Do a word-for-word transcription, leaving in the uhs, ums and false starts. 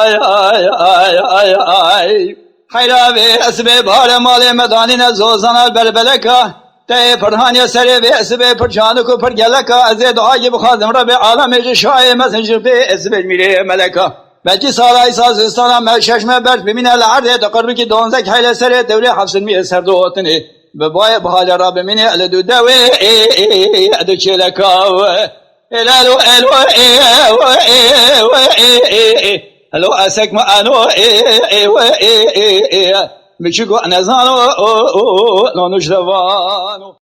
ay, ay, ay, ay, ay. Heyra vê esibê bahare malê me danîne zozana berbeleka. Teyê pirhaniye serê vê esibê pir çanik û pir geleka. Ez ê duayê bixwazim Rebê alemê ji şayê mezin ji vê esibê mîrê meleka. Belkî sala îsa zistana me şeş me berf bimîne li erdê, di qirbikî donzek heyle serê tewrê hefsinmiyê serdotinê. Bi bayê bihalê re bimîne li dû dewê, ê, ê, ê, ê, di çêleka we. Ê lalo, elo, ê, we, ê, we, ê, ê, ê. Elo, esek mi eno, ê, ê, we, ê, ê, ê. Miçiko nezano, o, o, o, no nuştevano.